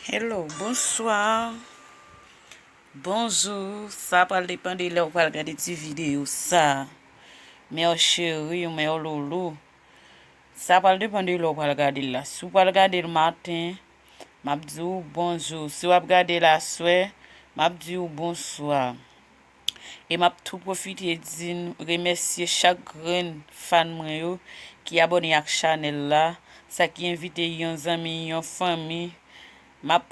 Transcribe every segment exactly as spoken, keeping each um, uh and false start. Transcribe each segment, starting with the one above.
Hello, bonswa, bonjou. Sa pral depann de lè w pral gade ti videyo sa. Mè cheri, mè loulou. Sa pral depann de lè w pral gade l la. Si w pral gade l maten, m ap di w bonjou. Si w ap gade l aswè, m ap di w bonswa. E m ap tou pwofite di n remèsye chak grenn fan mwen yo ki abòne ak chanèl la, sa ki envite yon zanmi, yon fanmi. M ap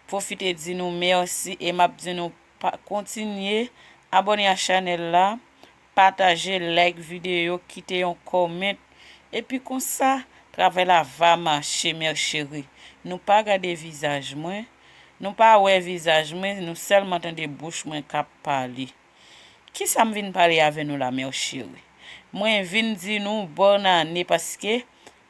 pwofite di nou mèsi e m ap di nou pa, kontinye abòne ak chanèl la, pataje, like videyo, kite yon kòmant. Epi konsa, travay la va mache, mè cheri. Nou pa gade vizaj mwen, nou pa wè vizaj mwen, nou sèlman tande bouch mwen k ap pale. Kisa m vin pale avè nou la, mè cheri? Mwen vin di nou bòn ane paske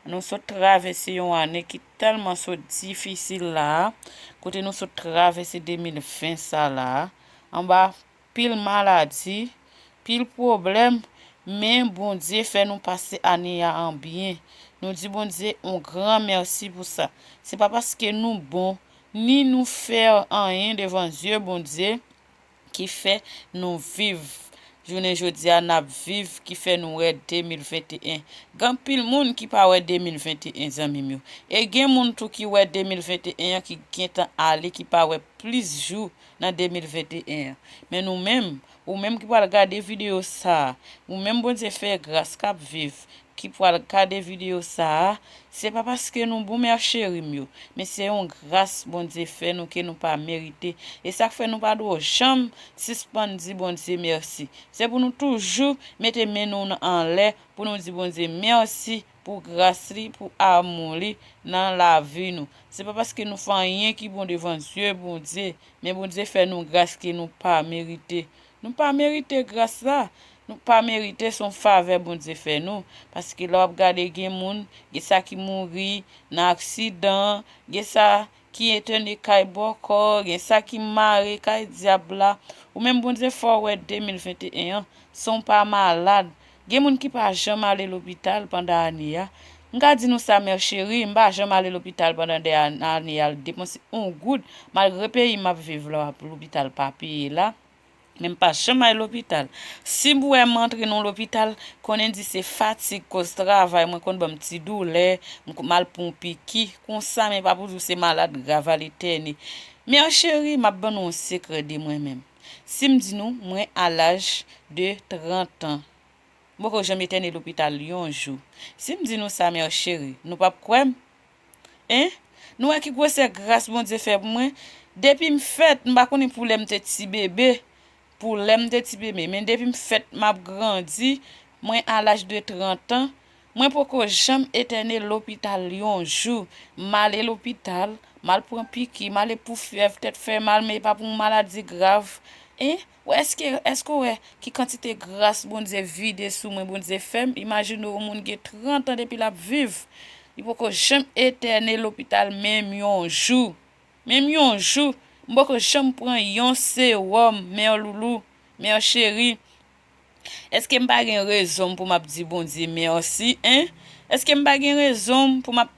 nou sot travèse yon ane ki tèlman sot difisil la, kote nou sot travèse de mil ven sa la, anba pil maladi, pil pwoblèm, men Bondye fè nou pase ane a an byen. Nou di Bondye yon gran mèsi pou sa. Se pa paske nou bon, ni nou fè anyen devan zye Bondye, ki fè nou viv. Jounen jodi a, n ap viv, ki fè nou wè de mil venteyen. Gen anpil moun ki pa wè de mil venteyen, zanmi m yo. E gen moun tou ki wè de mil venteyen an ki gentan ale, ki pa wè plis jou nan de mil venteyen an. Men nou menm, ou menm ki pral gade videyo sa a, ou menm Bondye fè gras k ap viv, ki pral gade videyo sa a, se pa paske nou bon, mè cheri m yo, men se yon gras Bondye fè nou ke nou pa merite. E sa k fè nou pa dwe janm sispann di Bondye mèsi. Se pou nou toujou mete men nou anlè pou nou di Bondye mèsi pou gras li, pou amou li nan lavi nou. Se pa paske nou fè anyen ki bon devan zye Bondye, men Bondye fè nou gras ke nou pa merite. Nou pa merite gras la. Nou pa merite, se yon favè Bondye fè nou. Paske lè w ap gade, gen moun, gen sa ki mouri nan aksidan, gen sa ki entène kay bòkò, gen sa ki mare kay dyab la. Ou menm Bondye fè w wè de mil venteyen an, san w pa malad. Gen moun ki pa janm ale lopital pandan ane a. M ka di nou sa, mè cheri, m pa janm ale lopital pandan de an-, ane a, depanse yon goud, malgre peyi m ap viv la, lopital pa peye la. Men m pa janm al lopital. Si m wè m antre nan lopital, konnen di se fatig koz travay, mwen konn ban m ti doulè, m ko-, m al pran yon piki, konsa, men pa pou di w se malad grav al etène. Mè cheri, m ap ban nou yon sekrè de mwen menm. Si m di nou, mwen a laj de trant an, m poko janm etène lopital yon jou. Si m di nou sa, mè cheri, nou p ap kwè m? En? Nou wè ki gwosè gras Bondye fè pou mwen? Depi m fèt, m pa konnen pou lè m te ti bebe, pou lè m te ti bebe, men depi m fèt, m ap grandi, mwen a laj de trant an, mwen poko janm etène lopital yon jou. M ale lopital, m al pran piki, m ale pou fyèv, tèt fè mal, men e pa pou yon maladi grav. En? Ou èske, èske w wè ki kantite gras Bondye vide sou mwen, Bondye fè m? Imajine w, yon moun gen trant an depi l ap viv. Li poko janm etène lopital menm yon jou. Menm yon jou. M poko janm pran yon sewòm, mè loulou, mè cheri. Èske m pa gen rezon m pou m ap di Bondye mèsi, en? Èske m pa gen rezon m pou m ap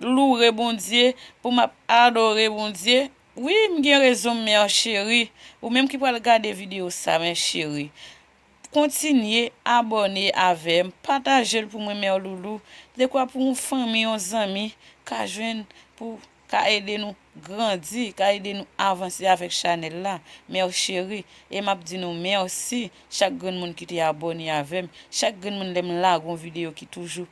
loure Bondye, pou m ap adore Bondye? Wi, m gen rezon m, mè cheri. Ou menm ki pral gade videyo sa, mè cheri, kontinye abòne avè m, pataje l pou mwen, mè loulou. Dekwa pou yon fanmi, yon zanmi ka jwenn, pou ka ede nou grandi, ka ede nou avanse avèk chanèl la, mè cheri. E m ap di nou mèsi, chak grenn moun ki te abòne avè m, chak grenn moun lè m lage yon videyo ki toujou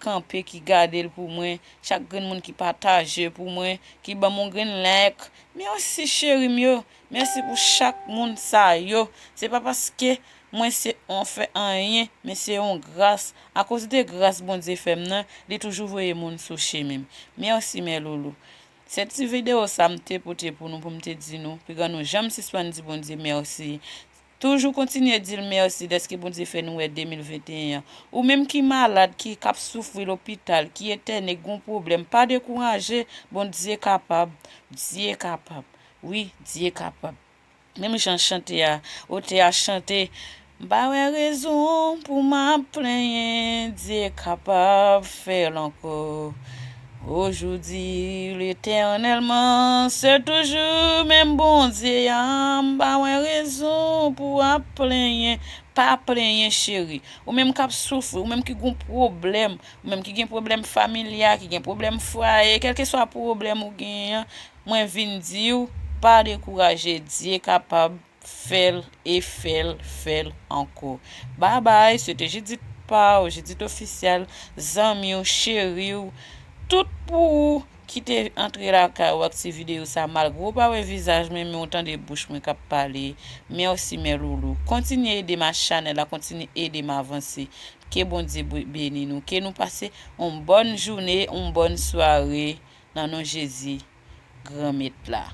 kanpe, ki gade l pou mwen, chak grenn moun ki pataje pou mwen, ki ban m yon grenn like. Mèsi cheri m yo, mèsi pou chak moun sa yo. Se pa paske mwen se, mwen fè anyen, men se yon gras. Akoz de gras Bondye fè m nan, li toujou voye moun sou chemen m. Mèsi mè loulou. Se ti videyo sa m te pote pou nou, pou m te di nou, piga nou janm sispann di Bondye mèsi. Toujou kontinye di l mèsi dèske Bondye fè nou wè de mil venteyen an. Ou menm ki malad, ki, k ap soufri lopital, ki etène, gen yon pwoblèm, pa dekouraje, Bondye kapab, Dye kapab. Wi, Dye kapab. Menm jan chante a, otè a chante, m pa wè rezon pou m ap plenyen, Dye kapab fè l ankò. Aujourd'hui, éternellement, c'est toujours menm Bondye a, m pa wè rezon pou ap plenyen, pa plenyen cheri. Ou menm k ap soufri, ou menm ki gon pwoblèm, ou menm ki gen pwoblèm familyal, ki gen pwoblèm fwaye, kèlkeswa pwoblèm ou genyen, mwen vin di w, pa dekouraje, Dye kapab fè l e fè l, fè l ankò. Babay, se te Jidit pa w, Jidit ofisyèl, zanmi w, cheri w, tout pou ou ki te antre lakay ou ak ti videyo sa, malgre w pa wè vizaj mwen, men w tande bouch mwen k ap pale. Mèsi, mè loulou. Kontinye ede m ak chanèl la, kontinye ede m avanse. Ke Bondye beni nou. Ke nou pase yon bòn jounen, yon bòn sware nan non Jezi, Granmèt la.